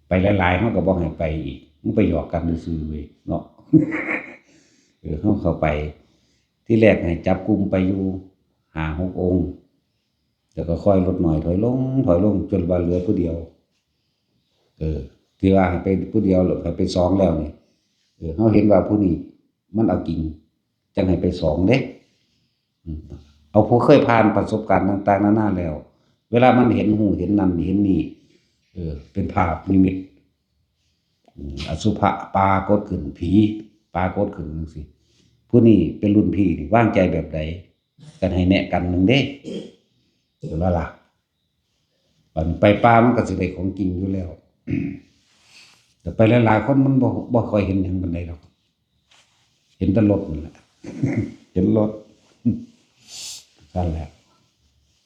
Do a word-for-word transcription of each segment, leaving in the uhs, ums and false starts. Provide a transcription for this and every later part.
ไปหลายๆ เฮาก็บ่ให้ไปอีก มันไปหยอกกันซื่อๆ เว้ยเนาะ เออ เฮาเข้าไป ที่แรกให้จับกลุ่มไปอยู่ห้าหกองค์ แล้วก็ค่อยลดน้อยถอยลง ถอยลง จนว่าเหลือผู้เดียว เออ ที่ว่าให้ไปผู้เดียว หรือให้ไปสองแล้วนี่ เออ เฮาเห็นว่าผู้นี้มันเอาจริง จั่งให้ไปสองเด้ อืม เอาผู้เคยผ่านประสบการณ์ต่างๆ นานาแล้ว เวลามันเห็นฮู้เห็นนั่นเห็นนี่ เออ เป็นภาพนิมิต อืม อสุภะปรากฏขึ้น ผีปรากฏขึ้นจั่งซี้ ผู้นี้เป็นรุ่นพี่นี่วางใจแบบใด กันให้แนะกันหนึ่งเด้ เห็นบ่ล่ะ บัดไปป่ามันก็สิได้ของจริงอยู่แล้ว แต่ไปหลายๆ คนมันบ่ บ่ค่อยเห็นหยังปานใดดอก เห็นแต่รถนั่นแหละ เห็นรถ นั่นแหละ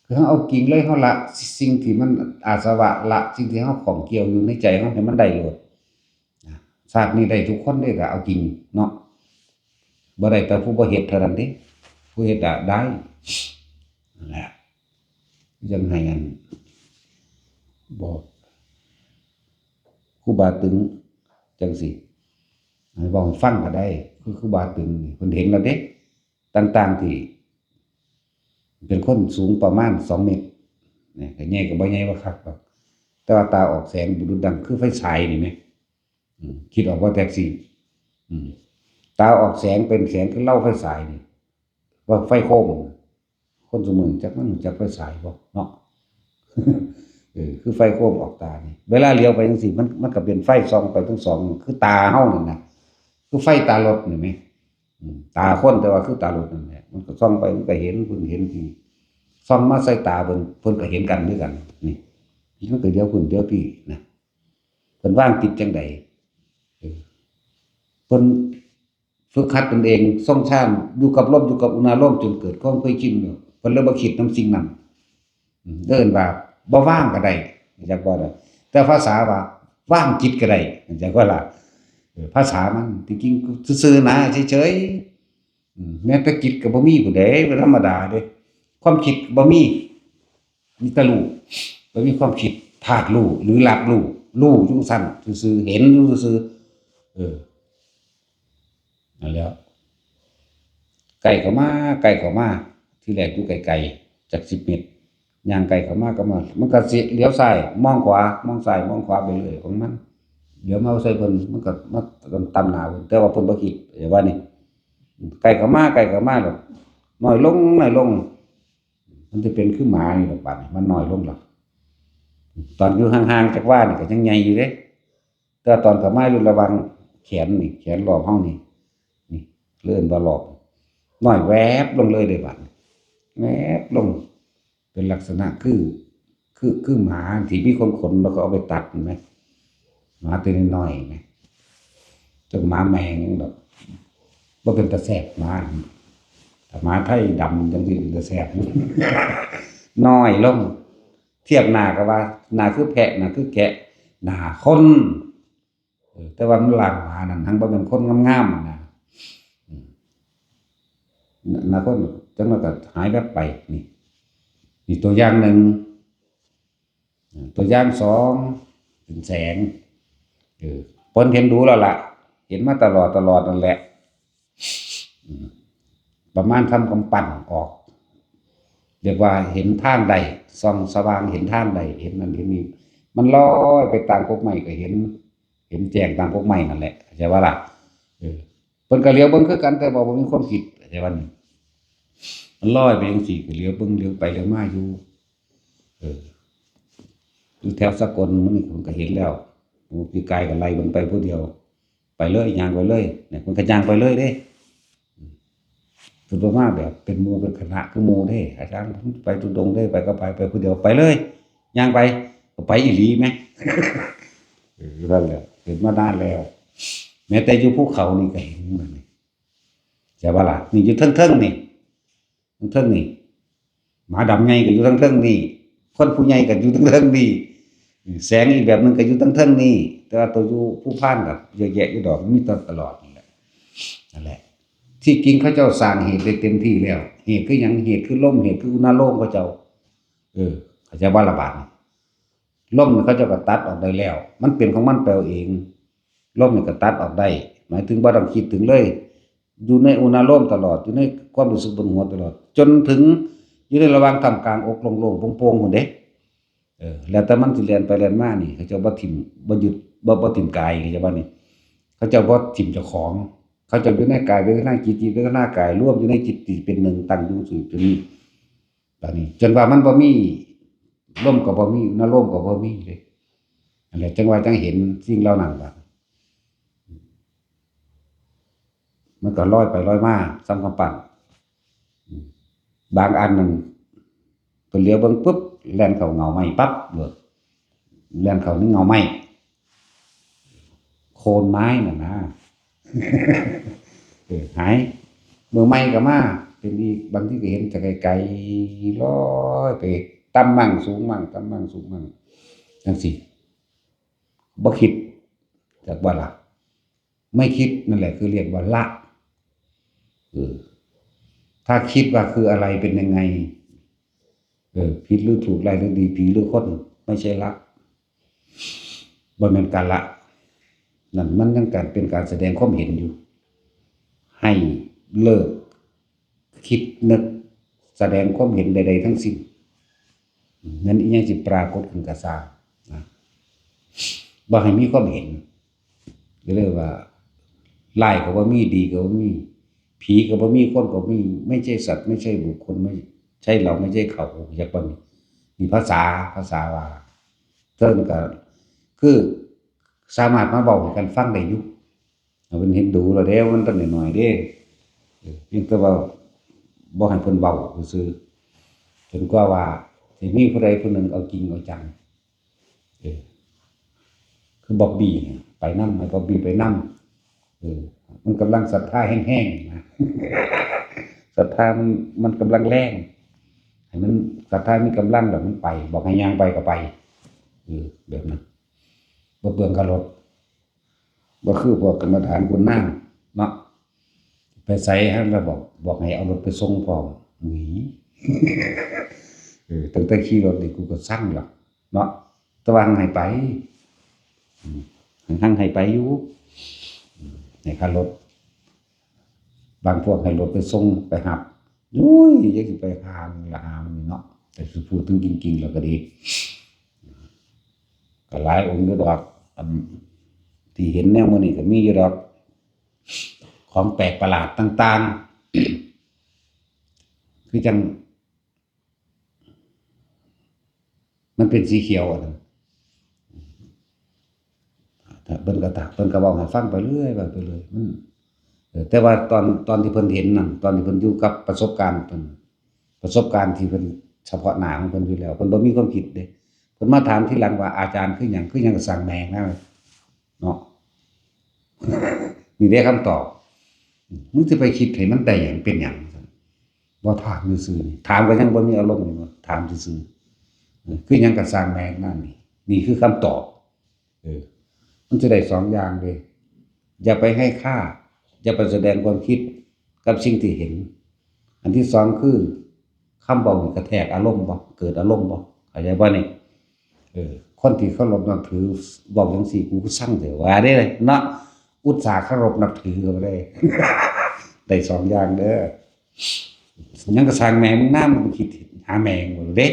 คือเฮาเอาจริงเลย เฮาละสิ่งที่มันอาสวะ ละสิ่งที่เฮาข้องเกี่ยวอยู่ในใจเฮาให้มันได้โลด นะ ชาตินี้ได้ทุกคนเด้ ถ้าเอาจริงเนาะ บ่ได้แต่ผู้บ่เฮ็ดเท่านั้นเด้ ผู้เฮ็ดอะได้ นั่นแหละ จั่งให้อัน บอก ครูบาตึงจั่งซี้ ให้เว้าให้ฟังก็ได้ คือครูบาตึงนี่เพิ่นเห็นแล้วเด้ ต่างๆ ที่ เป็นคนสูงประมาณสองเมตร เนี่ย ก็ใหญ่ก็บ่ใหญ่ว่าคักดอก แต่ว่าตาออกแสงบุรุษดังคือไฟฉายนี่แหม อืม คิดออกว่าแท็กซี่ อืม ตาออกแสงเป็นแสงคือเหล้าไฟฉายนี่ ว่าไฟโคม คนซุมื้อจักมันจักไฟฉายบ่เนาะ เออ คือไฟโคมออกตานี่ เวลาเหลียวไปจั่งซี้ มัน มันก็เป็นไฟส่องไปทั้งสอง คือตาเฮานั่นน่ะ คือไฟตารถนี่แหม อืม ตาคนแต่ว่าคือตารถนั่นแหละ มันก็ส่องไปมันก็เห็น เพิ่นเห็นที่ ส่องมาใส่ตาเพิ่น เพิ่นก็เห็นกันคือกัน นี่ มันก็เดี๋ยวเพิ่นเดี๋ยวพี่นะ เพิ่นวางจิตจั่งใด เออ เพิ่นฝึกหัดตนเอง ทรงฌาน อยู่กับลม อยู่กับอุณาโลม จนเกิดความเคยชินแล้ว เพิ่นเลยบ่คิดนำสิ่งนั้น อืม เอิ้นว่าบ่วางก็ได้ จักบ่ล่ะ แต่ภาษาว่าวางจิตก็ได้ จักบ่ล่ะ เออ ภาษามันที่จริงซื่อๆ นะ เฉยๆ อืม แม้แต่จิตก็บ่มีผู้ใด เป็นธรรมดาเด้ ความคิดบ่มี มีแต่รู้ บ่มีความคิด ธาตุรู้ หรือรับรู้ รู้อยู่ซั่นซื่อๆ เห็นอยู่ซื่อๆ เออ นั่นแหล้ว ใกล้เข้ามา ใกล้เข้ามา ทีแรกอยู่ไกลๆ จักสิบเมตร ย่างใกล้เข้ามาก็มา มันก็สิเลี้ยวซ้าย มองขวา มองซ้าย มองขวาไปเรื่อยของมัน เดี๋ยวมาใส่เพิ่น มันก็มาตำหน้าเพิ่น แต่ว่าเพิ่นบ่คิด เดี๋ยวว่านี่ ใกล้เข้ามา ใกล้เข้ามาแล้ว น้อยลง น้อยลง มันจะเป็นคือหมานี่แหละ บัดนี้มันน้อยลงแล้ว ตอนอยู่ห่างๆ จักว่านี่ก็ยังใหญ่อยู่เด้ แต่ตอนเข้ามาอยู่ระหว่างแขนนี่ แขนรอบเฮานี่ นี่ เอิ้นว่าหลอก น้อยแวบลงเลยเด้บัดนี้ แวบลง เป็นลักษณะคือ คือ คือหมาที่มีคนขนแล้วก็เอาไปตัด เห็นไหม หมาตัวน้อยๆ เห็นไหม จักหมาแมงแบบ บ่เป็นตาแซ่บหมา ถ้าหมาไทยดำจังซี่เป็นตาแซ่บ น้อยลง เทียบหน้ากับว่า หน้าคือแพะ หน้าคือแกะ หน้าคน เออ แต่ว่ามันล่างหมานั่น หังบ่แม่นคนงามๆ นั่นนะ อืม หน้าคนจังนั้นก็หายแวบไป นี่ นี่ตัวอย่างหนึ่ง ตัวอย่างสอง เป็นแสง เออ เพิ่นเห็นดูแล้วล่ะ เห็นมาตลอด ตลอดนั่นแหละ อืม ประมาณทำกำปั้นออก เรียกว่าเห็นทางได้ ส่องสว่างเห็นทางได้ เห็นนั่นเห็นนี่ มันลอยไปตามกกไม้ก็เห็น เห็นแจ้งตามกกไม้นั่นแหละ เข้าใจบ่ล่ะ เออ เพิ่นก็เหลียวเบิ่งคือกัน แต่ว่าบ่มีความคิด เข้าใจบ่นี่ มันลอยไปจังซี่ ก็เหลียวเบิ่งเหลียวไปเหลียวมาอยู่ เออ อยู่แถวสกลมื้อนี้เพิ่นก็เห็นแล้ว ปีกายก็ไล่เพิ่นไปผู้เดียว ไปเลย ย่างไปเลย เนี่ย เพิ่นก็ย่างไปเลยเด้ อืม เพิ่นบ่มาแบบเป็นหมู่เป็นคณะคือหมู่เด้ อาจารย์ ไปธุดงค์เด้ ไปก็ไป ไปผู้เดียว ไปเลย ย่างไป ก็ไปอีหลีแหม เออ นั่นแหละ เห็นมานานแล้ว แม้แต่อยู่ภูเขานี่ก็เห็นมันนี่ ใช่บ่ล่ะ นี่อยู่เทิงๆ นี่ เทิงๆ นี่ หมาดำใหญ่ก็อยู่เทิงๆ นี่ คนผู้ใหญ่ก็อยู่เทิงๆ นี่ แสงอีกแบบหนึ่งก็อยู่เทิงๆ นี่ แต่ว่าตัวอยู่ภูพานก็เยอะแยะอยู่ดอก มีตลอดนั่นแหละ นั่นแหละ ที่จริงเขาเจ้าสร้างเหตุได้เต็มที่แล้ว เหตุคือหยัง เหตุคือลม เหตุคืออุณาโลมเขาเจ้า เออ เข้าใจบ่ล่ะบาดนี้ ลมนี่เขาเจ้าก็ตัดออกได้แล้ว มันเป็นของมันไปเอง ลมนี่ก็ตัดออกได้ หมายถึงบ่ต้องคิดถึงเลย อยู่ในอุณาโลมตลอด อยู่ในความรู้สึกบนหัวตลอด จนถึงอยู่ในระหว่างท่ามกลางอกโล่งๆโปร่งๆพุ้นเด้ เออ แล้วแต่มันสิแล่นไปแล่นมานี่ เขาเจ้าบ่ถิ่ม บ่หยุด บ่ บ่ถิ่มกาย เขาเจ้าว่านี่ เขาเจ้าบ่ถิ่มเจ้าของ เขาเจ้าอยู่ในกายเวทนาจิต จิตเวทนากาย รวมอยู่ในจิตที่เป็นหนึ่ง ตั้งอยู่ซื่อตัวนี้ บาดนี้ จนว่ามันบ่มี ลมก็บ่มี อุณาโลมก็บ่มีเลย อันนี้จั่งว่าจั่งเห็นสิ่งเหล่านั้นว่า มันก็ลอยไปลอยมา ส่ำกำปั้น บางอันนั่น เพิ่นเหลียวเบิ่งปุ๊บ แล่นเข้าเงาไม้ปั๊บเลย แล่นเข้าในเงาไม้ โคนไม้น่ะนะ เออ หาย มื้อใหม่ก็มา เป็นอีก บางทีก็เห็นแต่ไกลๆ ลอยไป ต่ำมั่งสูงมั่ง ต่ำมั่งสูงมั่ง จั่งซี้ บ่คิด จักว่าล่ะ ไม่คิดนั่นแหละคือเรียกว่าละ เออ ถ้าคิดว่าคืออะไรเป็นยังไง เออ ผิดหรือถูก ร้ายหรือดี ผีหรือคน ไม่ใช่ละ บ่แม่นการละ นั่นมันยังการเป็นการแสดงความเห็นอยู่ ให้เลิกคิดนึกแสดงความเห็นใดๆทั้งสิ้น นั่นอีหยังสิปรากฏขึ้นก็ซ่างนะ บ่ให้มีความเห็น ก็เรียกว่า ร้ายก็บ่มี ดีก็บ่มี ผีก็บ่มี คนก็มี ไม่ใช่สัตว์ ไม่ใช่บุคคล ไม่ใช่เรา ไม่ใช่เขา อยากว่ามี มีภาษา ภาษาว่า เทิงก็คือสามารถมาเว้าให้กันฟังได้อยู่ เพิ่นเห็นดูแล้วเด้ มันตั้งน้อยๆเด้ เออ เพียงแต่ว่าบ่ให้เพิ่นเว้าซื่อๆ จนกว่าว่าสิมีผู้ใดผู้หนึ่งเอาจริงเอาจัง เออ คือบ๊อบบี้น่ะ ไปนำ ให้บ๊อบบี้ไปนำ เออ มันกำลังศรัทธาแฮงๆนะ ศรัทธามัน มันกำลังแรง ให้มันศรัทธามีกำลังแล้วมันไป บอกให้ย่างไปก็ไป เออ แบบนั้น บ่เปลืองค่ารถ บ่คือพวกกรรมฐานคุณนางเนาะ ไปไสหั้นแล้วบอก บอกให้เอารถไปส่งพร้อม หนี เออ ตั้งแต่ขี่รถนี่กูก็ซังละเนาะ แต่ว่าหั้นให้ไป อืม หั้นให้ไปอยู่ อืม ให้ค่ารถ บางพวกให้รถไปส่งไปรับ อุ้ย ยังสิไปหาหยังละหามันนี่เนาะ แต่สิพูดถึงจริงๆแล้วก็ดี ก็หลายองค์อยู่ดอก อันที่เห็นแนวมื้อนี้ก็มีอยู่ดอก ของแปลกประหลาดต่างๆ คือจั่ง มันเป็นสีเขียวอะนะ เพิ่นก็ถาม เพิ่นก็เว้าให้ฟังไปเรื่อย เว้าไปเรื่อย มัน เออ แต่ว่าตอน ตอนที่เพิ่นเห็นนั่น ตอนที่เพิ่นอยู่กับประสบการณ์เพิ่น ประสบการณ์ที่เพิ่นเฉพาะหน้าของเพิ่นอยู่แล้ว เพิ่นบ่มีความคิดเด้ เพิ่นมาถามทีหลังว่า "อาจารย์คือหยัง คือหยังก็สั่งแหน่งนะ" เนาะ นี่เด้คำตอบ มึงสิไปคิดให้มันได้หยังเป็นหยัง บ่ถามซื่อๆนี่ ถามก็ยังบ่มีอารมณ์นี่ ถามซื่อๆ เออ คือหยังก็สั่งแหน่งนั่นนี่ นี่คือคำตอบ เออ มันจะได้สองอย่างเลย อย่าไปให้ค่า อย่าไปแสดงความคิดกับสิ่งที่เห็น อันที่สองคือ คำเว้านี่กระแทกอารมณ์บ่ เกิดอารมณ์บ่ เข้าใจบ่นี่ เออ คนที่เคารพนับถือเว้าจั่งซี้ กูก็ซังเด้อ ว่าเด้เนาะ อุตส่าห์เคารพนับถือก็บ่ได้ ได้สองอย่างเด้อ หยังก็สั่งแหน่งมึงนะ มึงคิดหาแหน่งบ่เด้